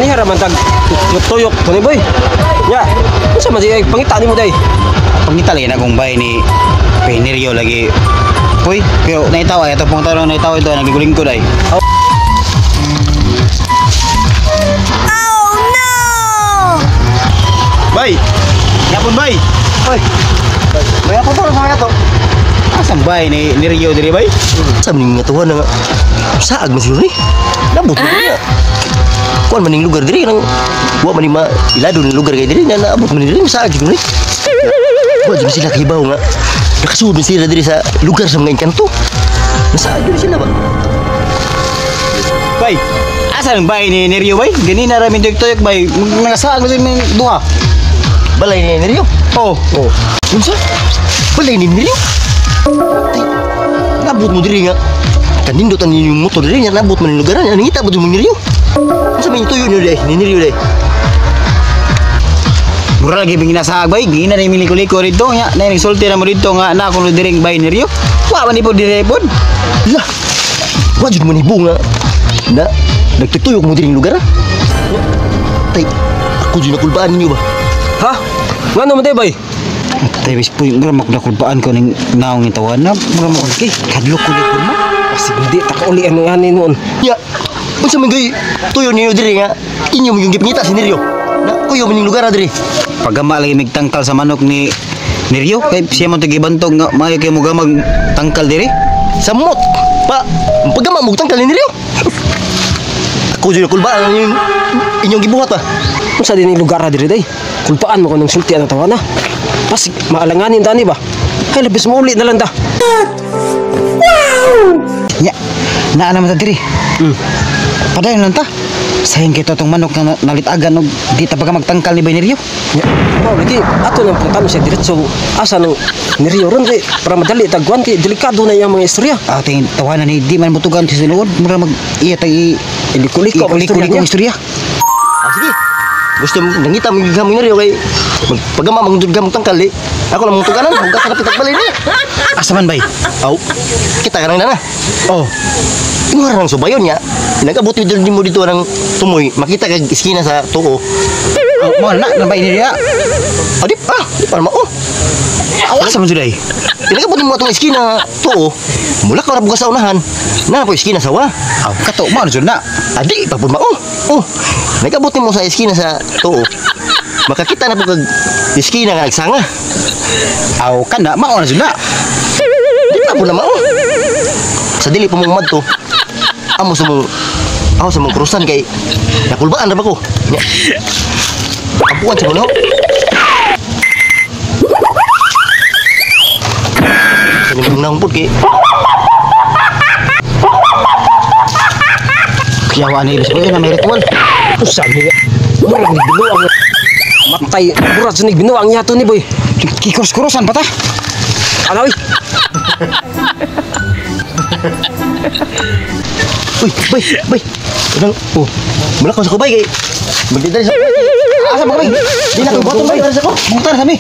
Kaniha ra man tag tuyok Tony Boy. Nya, unsa man siya pangita nimo day? Pangita lagi na kung bay ni Penerio lagi. Uy, pero naitaw ay ato pong tarong naitaw ito nagiguling ko day. Oh. Oh no! Bay. Yapon bay. Oy. May ako to sa to. Asan bay ni Nerio diri bay? Sa maning nga tuwa na nga. Saag man siguro ni. Nabot mo niya. Kuan maning lugar diri nang wa man ni ma ilado ni lugar kay diri na naabot man diri saag siguro ni. Wa jud sila kahibaw nga nakasud man sila diri sa lugar sa mga engkanto. Nasaag jud sila ba? Bay. Asan bay ni Nerio bay? Ganina ra min tuyok bay. Nagasaag man min duha. Balay ni Nerio. Oh. Oh. Unsa? Balay ni Nerio? Tay, nabot mo diri nga. Kanindot ang inyong motor diri nga nabot man ni lugar niya. Nangita ba mo ni Nerio? Unsa man yung tuyo niyo dai ni Nerio dai? Mura lagi bing nasaag bay. Gina na yung liko-liko dito nya. Na nagsulti na mo dito nga na akong diring bay Nerio. Wa man ni po dire pod. Lah. Wa jud mo ni bunga. Na nagtutuyok mo diring lugar. Tay, ako jud nakulbaan ninyo ba? Ha? Ngano man day bay? Tay bis po yung mura makulbaan ko ning naong itawan na mura mo kay kadlok ko liko mo. Kasi hindi ta kauli ano yan noon. Ya. Unsa man gay tuyo ninyo diri nga inyo mo yung gipangita si Nerio. Na kuyo man ning lugar diri. Pagama lagi migtangkal sa manok ni Nerio kay siya mo tigibantog nga maayo kay mo gamag tangkal diri. Samot. Pa, pagama mo tangkal ni Nerio. Ako jud nakulbaan inyong inyong gibuhat ba? Unsa din ni lugar diri day? Kulpaan mo ko ng sulti ang tawana. Pasig maalanganin dani ba? Kay labis mo uli na lang da. Nya, naa naman ta diri. Padayon lang ta. Sayang kay tong manok nga nalitagan og di ta pa magtangkal ni Bay Nerio. Nya, mao lagi ato nang pangtano siya diretso asa nang Nerio ron kay para madali tagwan kay delikado na iyang mga istorya. Ah, tingin tawanan ni di man mutugan sa sinuod, mura mag iya ta i Iliko-liko ang istorya liko niya. ang istorya. Ah, sige. Gusto mo nangita mo yung Nerio kay magpagama mong dugam tangkal eh. Ako lang mong tuganan, hugas na pitag balay niya. Asa man bay? Aw, kita ka nang nana. Oh, Imuha nang subayon niya. Nag-abot dito mo dito ng tumoy, makita kag iskina sa tuo. Oh, mo na nang bay Nerio. Ah, di pa, di pa mao. Asa man juday? Nag-abot mo atong iskina tuo. Mula ka ra bugas sa unahan. Na po iskina sa wa. Aw, kato mo jud na. Adi pa pud mao. Oh, nag-abot mo sa iskina sa tuo. Makakita na po kag iskina nga nagsanga. Aw, kana mao na jud na. Di pa po na mao. Sa dili pa mong madto. Amo sa mong ako sa mong krusan kay nakulbaan ra ba ko. Nya. Ampuan sa mo no. Sa nimong naong pud kay Yawa ni ibis ko na may ritual. Usa ni murag ni binuang matay murag sa ni binuang niya to ni boy. Kikurs-kurusan pa ta. Ano oy? Uy, bay, bay. Unang, oh, mula ko sa kubay kay magdidali sa Asa ba bay? Di na ko botong bay sa ko. Mungtar kami.